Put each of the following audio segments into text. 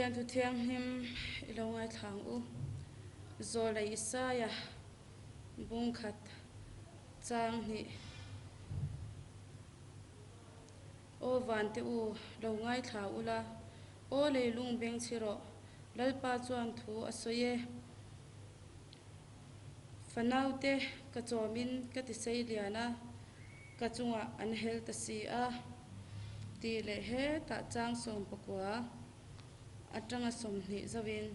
Pathian thu thianghlim i lo ngaithla ang u. Zawlei Isaia bungkhat chang hnih. Aw vante u, lo ngaithla ula, aw leilung beng chhi rawh, Lalpa chuan thu a sawi e. Fanaute ka chawmin ka ti sei lian a, ka chungah an hel ta si a, tih leh hetah chang 19 atanga 20 zauhin,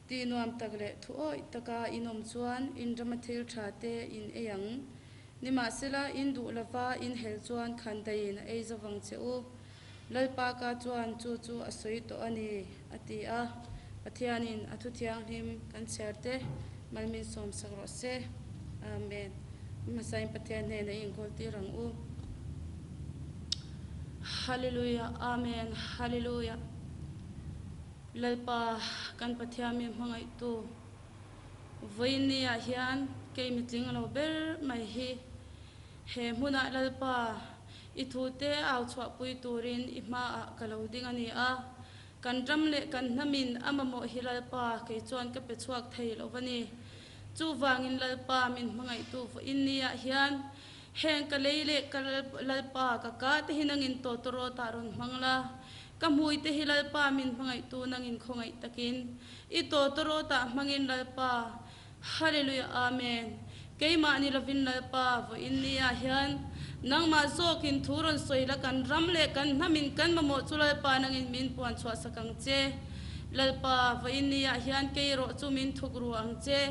Tih nuam tak leh thu awih taka in awm chuan in rama thil tha te in ei ang. Nimahsela, in duh lova in hel chuan khandaiin a ei zovang che u. Lalpa ka chuan chu chu a sawi tawh a ni, a ti a. Pathianin a thu thianghlim kan chhiar te mal min sawmsak rawh se. Amen. Hmasain Pathian hnenah i inkawl tir ang u. Hallelujah, Amen, Hallelujah. Lalpa, kan Pathian min hmangaihtu vawiinniah hian kei mitling lo ber mai hi he hmunah Lalpa, i thute au chhuahpui turin i hmaah ka lo ding a ni a. Kan ram leh kan hnamin a mamawh hi Lalpa, kei chuan ka pe chhuak thei lo va ni. Chuvangin Lalpa min hmangaihtu vawiinniah hian heng ka lei leh ka Lalpa ka ka te hi nangin tawtawrawtah rawn hmang la. Ka hmui te hi Lalpa min hmangaihtu nangin khawngaih takin i tawtawrawtah hmangin Lalpa Hallelujah Amen Keimah ni lovin Lalpa vawiin ni ah hian nangmah zawkin thu rawn sawi la kan ram leh kan hnamin kan mamawh chu Lalpa nangin min puan chhuah sak ang che Lalpa vawiin ni ah hian kei erawh chu min thuk ru ang che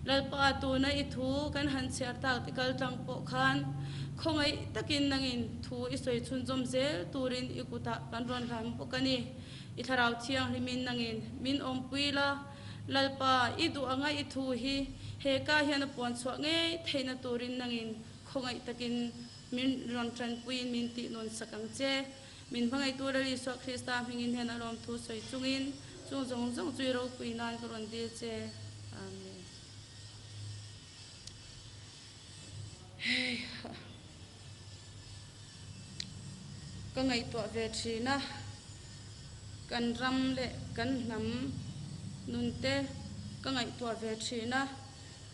Lalpa tuna i thu kan han chhiar tak te kal tlang pawh khan khawngaih takin nangin thu i sawi chhunzawm zel turin i kutah kan rawn hlan bawk a ni. I thlarau thianghlimin nangin min awmpui la, Lalpa, i duh anga i thu hi he ka hian a puan chhuah ngei theihna turin nangin khawngaih takin min rawn tanpuiin min tih nawn sak ang che. Min hmangaihtu Lal Isua Krista hmingin hian a lawmthu sawi chungin chung zawng zawng chu i ropui nan ka rawn dil che. Amen. Hei ha. Ka ngaihtuah ve thin a, kan ram leh kan hnam nun te ka ngaihtuah ve thin a,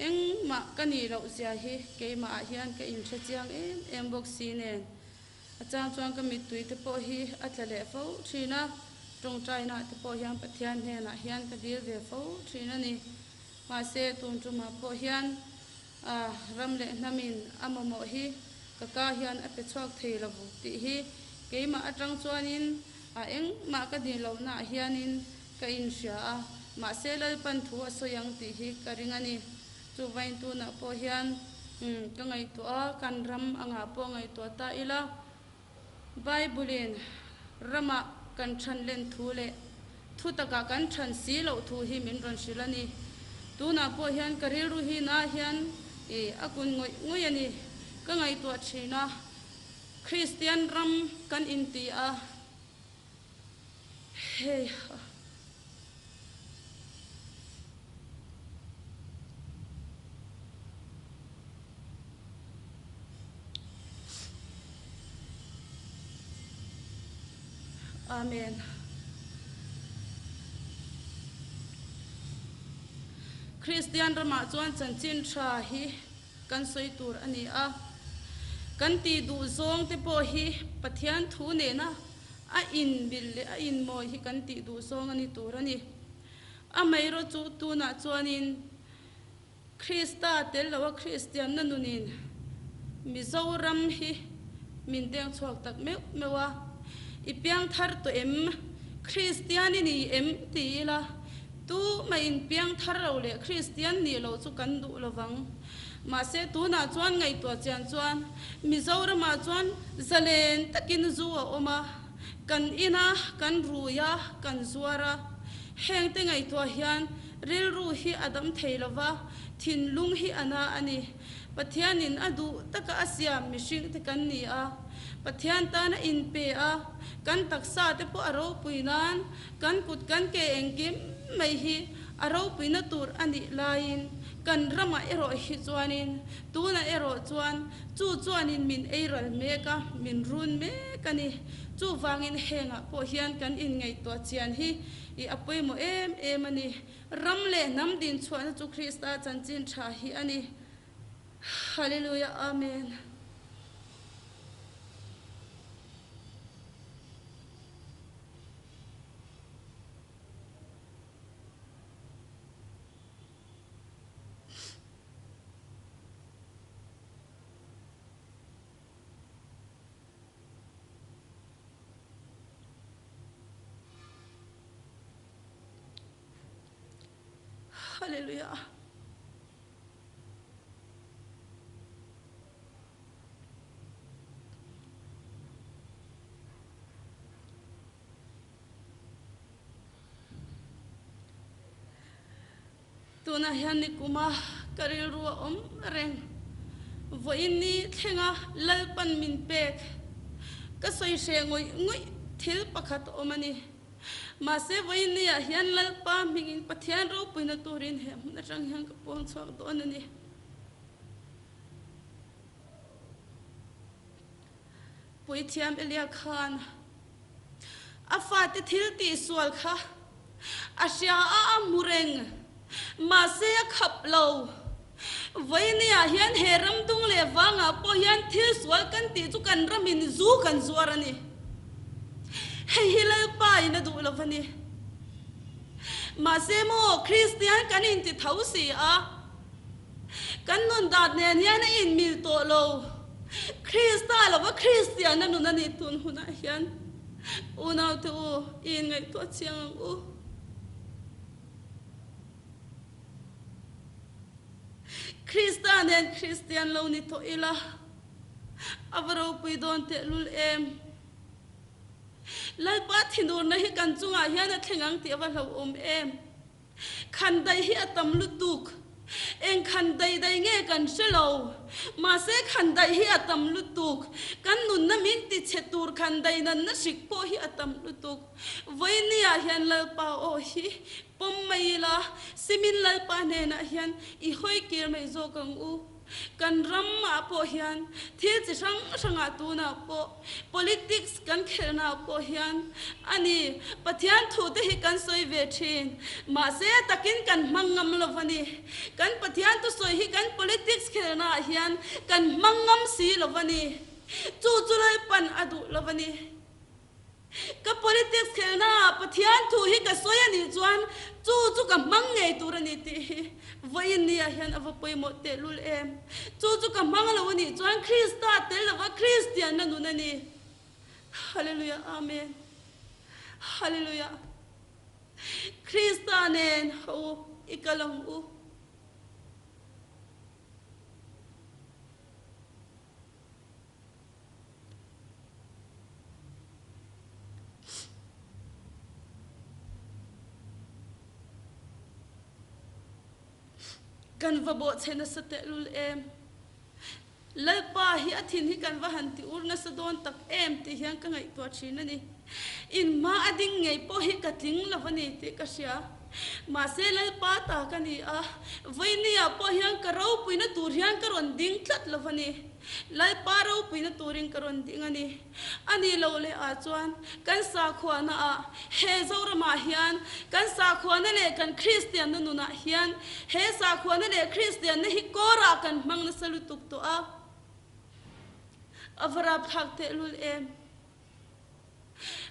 engmah ka nih loh zia hi keimah ah hian ka inhre chiang em em bawk si nen. A chang chuan ka mittui te pawh hi a tla leh fo thin a, tawngtaina te pawh hian Pathian hnenah hian ka dil ve fo thin a ni. Mahse tun tumah pawh hian a ram leh hnamin a mamawh hi ka ka hian a pe chhuak thei lo tih hi keimah atang chuanin a engmah ka dil lohnaah hianin ka inhria a, mahse Lalpan thu a sawi ang tih hi ka ring a ni. Chuvain tunah pawh hian ka ngaihtuah a, kan ram angah pawh ngaihtuah ta ila, Bible-in ramah kan chhan len thu leh thu takah kan chhan si loh thu hi min rawn hrilh a ni. Tunah pawh hian ka rilru hi na hian a kun ngawih ngawih a ni. Ka ngaihtuah thin a, Kristian ram kan inti a, hei ha. Amen. Kristian ramah chuan chanchin tha hi kan sawi tur a ni a. Kan tih duh zawng te pawh hi Pathian thu nena a inmil leh a inmawi hi kan tih duh zawng a ni tur a ni. Amaherawhchu chu tunah chuanin Krista tel loa Kristianna nunin Mizoram hi min deng chhuak tak meuh meuh a, I piang thar tawh em? Kristian i ni em? ti ila, tumah in piang thar lo leh Kristian nih loh chu kan duh lo vang. Mahse tunah chuan ngaihtuah chian chuan Mizoramah chuan zalen takin zu a awm a, kan in a, kan rui a, kan zuar a. Hengte ngaihtuah hian Rilru hi a dam thei lo va, thinlung hi a na a ni. Pathianin a duh taka a siam mihringte kan ni a, Pathian tan a inpe a, kan taksa te pawh a ropui nan, kan kut kan ke engkim mai hi a ropuina tur a nih laiin kan ramah erawh hi chuanin tunah erawh chuan chu chuanin min ei ral mek a, min run mek a ni. Chuvangin hengah pawh hian kan inngaihtuah chian hi. I a pawimawh em em a ni. Ram leh hnam din chhuahna chu Krista chanchin tha hi a ni. Hallelujah Amen. Hallelujah. Tunah hian nikuma ka rilru a awm reng. Vawiin ni thlenga Lalpan min pek ka sawi hreh ngawih ngawih thil pakhat a awm a ni. Mahse vawiin niah hian Lalpa hmingin Pathian ropuina turin he hmun atang hian ka puang chhuak dawn a ni. Puithiam Elia khan a fate thil tihsual kha a hria a, a hmu reng. Mahse a khap lo. Vawinia hian he ram dung leh vangah pawh hian thil sual kan tih chu kan ramin zu kan zuar a ni. Hei hi Lalpa in a duh lo va ni. Mahse maw Kristian kan inti tho si a. Kan nun dat nen hian a inmil tawh lo. Krista lova Kristianna nun a nih tun hunah hian unaute u i inngaihtuah chiang ang u. Krista nen Kristian lo ni tawh ila a va ropui dawn tehlul em. Lalpa thinurna hi kan chungah hian a thleng ang tih a va hlauhawm em. Khan dai hi a tam lutuk. Eng khan dai dai nge kan hre lo. Mahse khan dai hi a tam lutuk. Kan nunna min ti chhe tur khan dai nanna hrik pawh hi a tam lutuk. Vawinia hian Lalpa aw hi pawm mai ila, Simin Lalpa hnenah hian i hawi kir mai zawk ang u. Kan ramah pawh hian thil chi hrang hrangah tunah pawh politics kan khelhnaah pawh hian a ni. Pathian thute hi kan sawi ve thin. Mahse takin kan hmang ngam lo a ni. Kan Pathian thusawi hi kan politics khelhnaah hian kan hmang ngam si lo a ni. Chu chu Lalpan a duh lo a ni. Ka politics khelhnaah Pathian thu hi ka sawi a nih chuan chu chu ka hmang ngei tur a ni tih hi vawiin niah hian a va pawimawh tehlul em. Chu chu ka hmang lo a nih chuan Krista tel lova Kristianna nun a ni. Hallelujah Amen Hallelujah Krista nen ho i kal ang u. Kan va bawhchhe nasa tehlul em? Lalpa hi a thin hi kan va han ti ur nasa dawn tak em tih hian ka ngaihtuah thin a ni. In hma a ding ngei pawh hi ka tling lo a ni tih ka hria. Mahse Lalpa ta ka ni a, vawinia pawh hian ka ropuina tur hian ka rawn ding tlat lo a ni. Lalpa ropuina turin ka rawn ding a ni. A ni lo leh ah chuan kan sakhuana ah, he Zoramah hian kan sakhuana leh kan Kristianna nunah hian he sakhuana leh Kristianna hi kawrah kan hmang nasa lutuk tawh a. A va rapthlak tehlul em.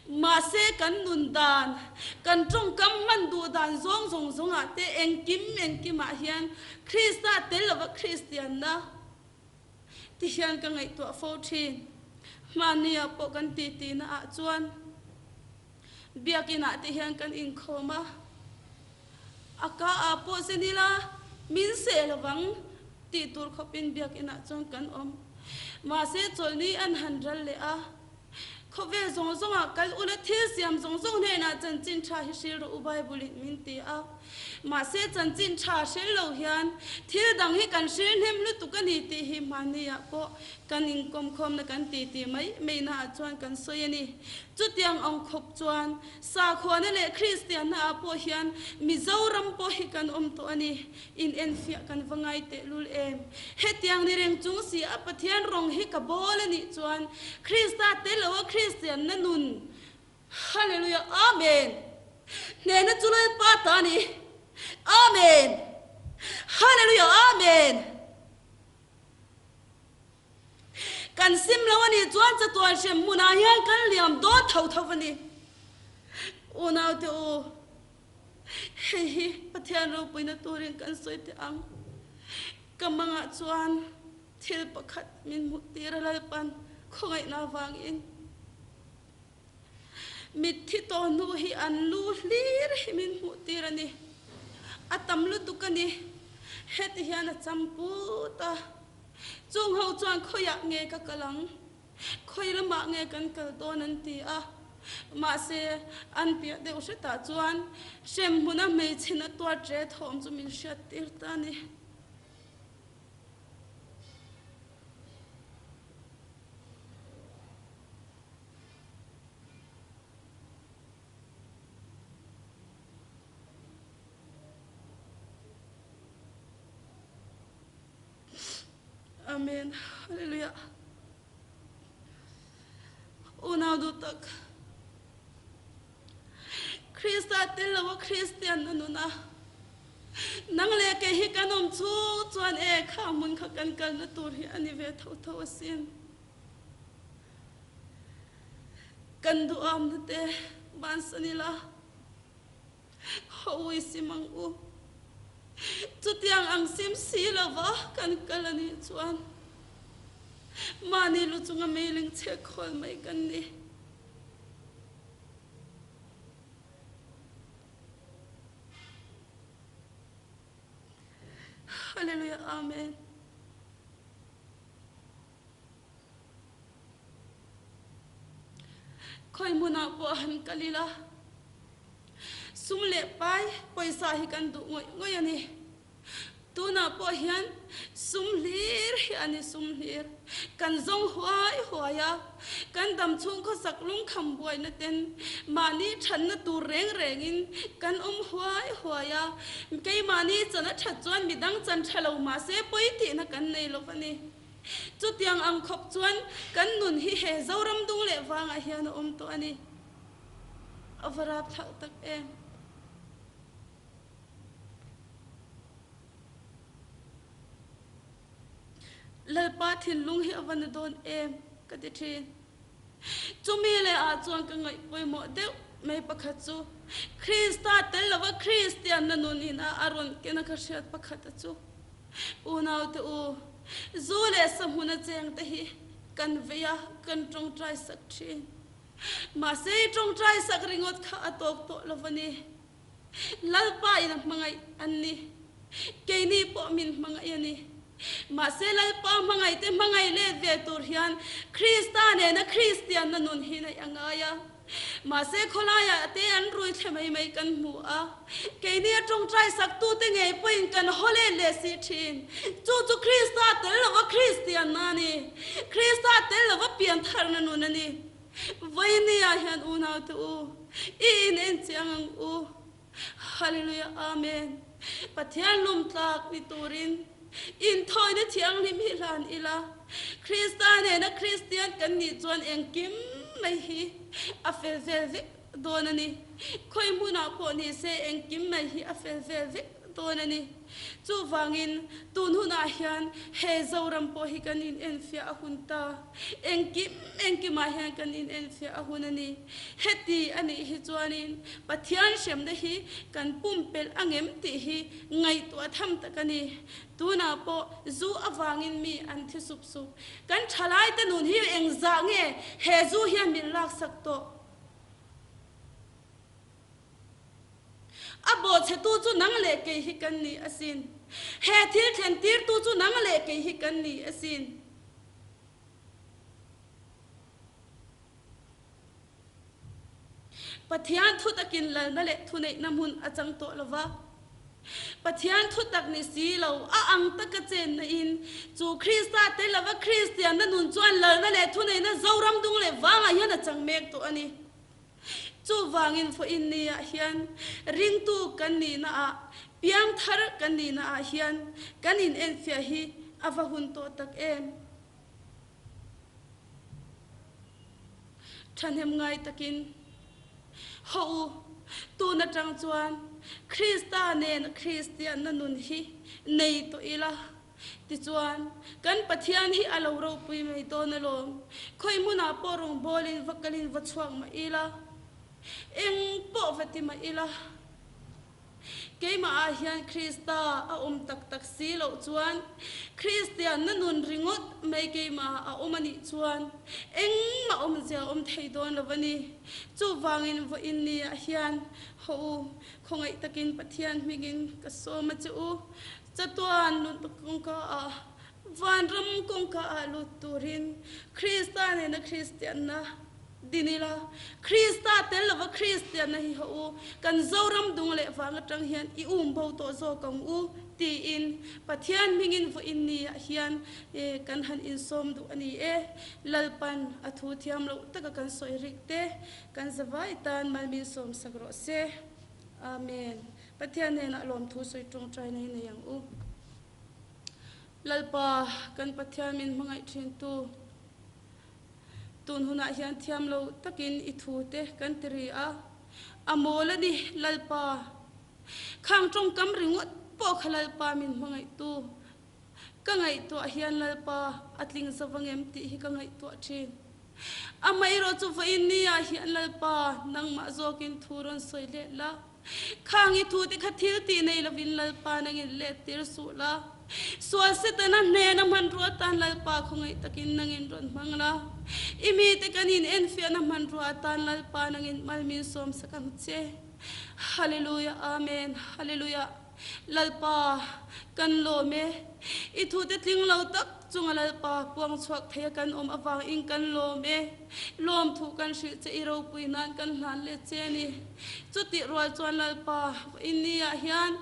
Mahse kan nun dan, kan tawngkam hman duh dan zawng zawng zawngah te engkim engkimah hian Krista tel lova Kristianna Ti hian ka ngaihtuah fo thin. Hmaniah pawh kan titi na ah chuan Biakin ah te hian kan inkhawm a, a ka ah pawh zen ila min seh lovang tih tur khawpin Biakin ah chuan kan awm. Mahse chawlhni an han ral leh a, Khawvel zawng zawngah kal ula thil siam zawng zawng hnenah chanchin tha hi hril rawh u Bible in min ti a. Mahse chanchin tha hril lo hian thil dang hi kan hril hnem lutuk a ni tih hi hmani ah pawh kan inkawmkhawmna kan ti ti mai mai na ah chuan kan sawi a ni. Chutiang ang khawp chuan sakhuana leh Kristianna ah pawh hian Mizoram pawh hi kan awm tawh a ni. In enfiah kan va ngai tehlul em? Hetiang ni reng chung si a Pathian rawng hi ka bawl a nih chuan Krista tel lo a Kristianna nun Hallelujah Amen! Hnehna chu Lalpa ta a ni. Amen! Hallelujah! Amen! Kan sim lo a nih chuan chatuan hrem hmunah hian kan liam dawn tho tho a ni. Unaute u, hei hi Pathian ropuina turin kan sawi teh ang. Ka mangah chuan thil pakhat min hmuh tir a Lalpan khawngaihna avangin. Mitthi tawh hnu hi an lu hlir hi min hmuh tir a ni. A tam lutuk a ni. Heti hian a cham put a. Chung ho chuan khawiah nge ka kal ang? Khawi lamah nge kan kal dawn an ti a. Mahse, an piah deuh hretah chuan hremhmuna hmeichhe na tuar ṭe thawm chu min hriat tir ta a ni. Amen. Hallelujah. Unau duh tak. Krista tel lo a Kristian na nuna. Nang leh kei hi kan awm chhung chuan e kha hmun kha kan kalna tur hi a ni ve tho tho asin. Kan duhamna te bansan ila, haw ui sim ang u. Chutiang ang sim si lova kan kal a nih chuan mahni lu chunga meiling chhe khawl mai kan ni. Hallelujah Amen. Khawi hmunah pawh han kal ila, sum leh pai pawisa hi kan duh ngawih ngawih a ni. Tunah pawh hian sum hlir hi a ni, sum hlir. Kan zawng huai huai a, kan dam chhung khawsak lungkham buaina ten mahni thatna tur reng rengin kan awm huai huai a. Keimahni chan a that chuan midang chan tha lo mahse pawi tihna kan nei lo va ni. Chutiang ang khawp chuan kan nun hi he Zoram dung leh vangah hian a awm tawh a ni. A va rap thlauh tak em. Lalpa thinlung hi a va na dawn em ka ti thin. Chumi leh ah chuan ka ngaih pawimawh deuh mai pakhat chu Krista tel lova Kristianna nun in a a rawn ken a ka hriat pakhat a chu. Unaute u, zu leh sa hmuna cheng te hi kan vei a, kan tawngtai sak thin. Mahse i tawngtai sak ringawt kha a tawk tawh lo va ni. Lalpa in a hmangaih an ni. Keini pawh min hmangaih a ni. Mahse Lalpa hmangaih te hmangaih let ve tur hian Krista nena Kristianna nun hi neih a ngai a. Mahse khawlaiah te an rui thle mai mai kan hmu a, keini a tawngtai saktute ngei pawhin kan haw let leh si thin. Chu chu Krista tel lova Kristianna a ni. Krista tel lova piantharna nun a ni. Vawinia hian unaute u, i in en chiang ang u. Hallelujah Amen. Pathian lum tlak ni turin inthawina thianghlim hi hlan ila, Krista nena Kristian kan nih chuan engkim mai hi a fel vel vek dawn a ni. Khawi hmunah pawh ni se engkim mai hi a fel vel vek dawn a ni. Chuvangin tun hunah hian he Zoram pawh hi kan inenfiah a hun ta. Engkim engkimah hian kan inenfiah a hun a ni. Heti a nih hi chuanin Pathian hremna hi kan pumpelh angem tih hi ngaihtuah tham tak a ni. Tunah pawh zu avangin mi an thi sup sup. Kan thalaite nun hi engzah nge he zu hian min laksak tawh? A bawhchhetu chu nang leh kei hi kan ni asin. He thil thlen tirtu chu nang leh kei hi kan ni asin. Pathian thu takin lalna leh thuneihna hmun a chang tawh lo va. Pathian thu tak ni si lo, a ang taka chenna in chu Krista tel lova Kristianna nun chuan lalna leh thuneihna Zoram dung leh vangah hian a chang mek tawh a ni. Chuvangin vawiin niah hian ringtu kan nihnaah, piangthar kan nihnaah hian kan inenfiah hi a va hun tawh tak em? Thahnem ngai takin, Haw u! Tun atang chuan Krista nena Kristianna nun hi nei tawh ila. Tichuan, kan Pathian hi a lo ropui mai dawn alawm. Khawi hmunah pawh rawngbawlin va kalin va chhuak mah ila, eng pawh va ti mah ila, Keimah ah hian Krista a awm tak tak si loh chuan, Kristianna nun ringawt mai keimah ah a awm a nih chuan engmah awmzia a awm thei dawn lo a ni. Chuvangin vawiin ni ah hian haw u, khawngaih takin Pathian hmingin ka sawm a che u. Chatuan lut kawngka ah, vanram kawngka ah lut turin Krista nena Kristianna Din ila, Krista tel lova Kristianna hi ho u, kan Zoram dung leh vang atang hian i um bo tawh zawk ang u, tiin Pathian hmingin vawiin ni ah hian kan han insawm duh a ni e. Lalpan a thu thiam loh taka kan sawi rik te, kan zavai tan mal min sawm sak rawh se. Amen. Pathian hnenah lawmthu sawi tawngtaina hi nei ang u. Lalpa, kan Pathian min hmangaih thintu. Tun hunah hian thiam lo takin i thu te kan ti ri a, a mawl a ni, Lalpa. Khang tawngkam ringawt pawh kha Lalpa min hmangaihtu. Ka ngaihtuah hian Lalpa a tling zavang em tih hi ka ngaihtuah thin. Amaherawh chu vawiin ni ah hian Lalpa nangmah zawkin thu rawn sawi let la. Khang i thute kha thil tih nei lovin Lalpa nangin let tir suh la. Sual Setana hnena hmanrua atan Lalpa khawngaih takin nangin rawn hmang la. I mite kan in enfiahna hmanrua atan Lalpa nangin mal min sawm sak ang che. Hallelujah Amen Hallelujah Lalpa kan lawm e. I thute tling lo tak chunga Lalpa puang chhuak thei a kan awm avangin kan lawm e. Lawmthu kan hrilh che i ropui nan kan hlan let che a ni. Chutih rual chuan Lalpa, vawiin-ah hian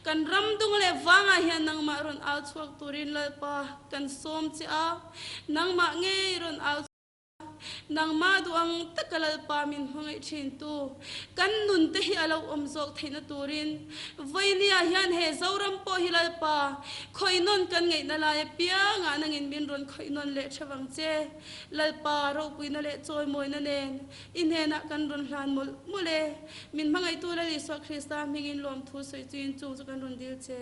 kan ram dung leh vangah hian nangmah rawn au chhuak turin Lalpa kan sawm che a, nangmah ngei rawn au chhuak a, nangmah duh ang taka Lalpa min hmangaih thintu kan nun te hi a lo awm zawk theihna turin vawiin-ah hian he Zoram pawh hi Lalpa khawihnawn kan ngaihna lai apiangah nangin min rawn khawihnawn leh theuh ang che. Lalpa ropuina leh chawimawina nen I hnenah kan rawn hlan mawlh mawlh e. Min hmangaihtu Lal Isua Krista hmingin lawmthu sawi chuin chung chu kan rawn dil che.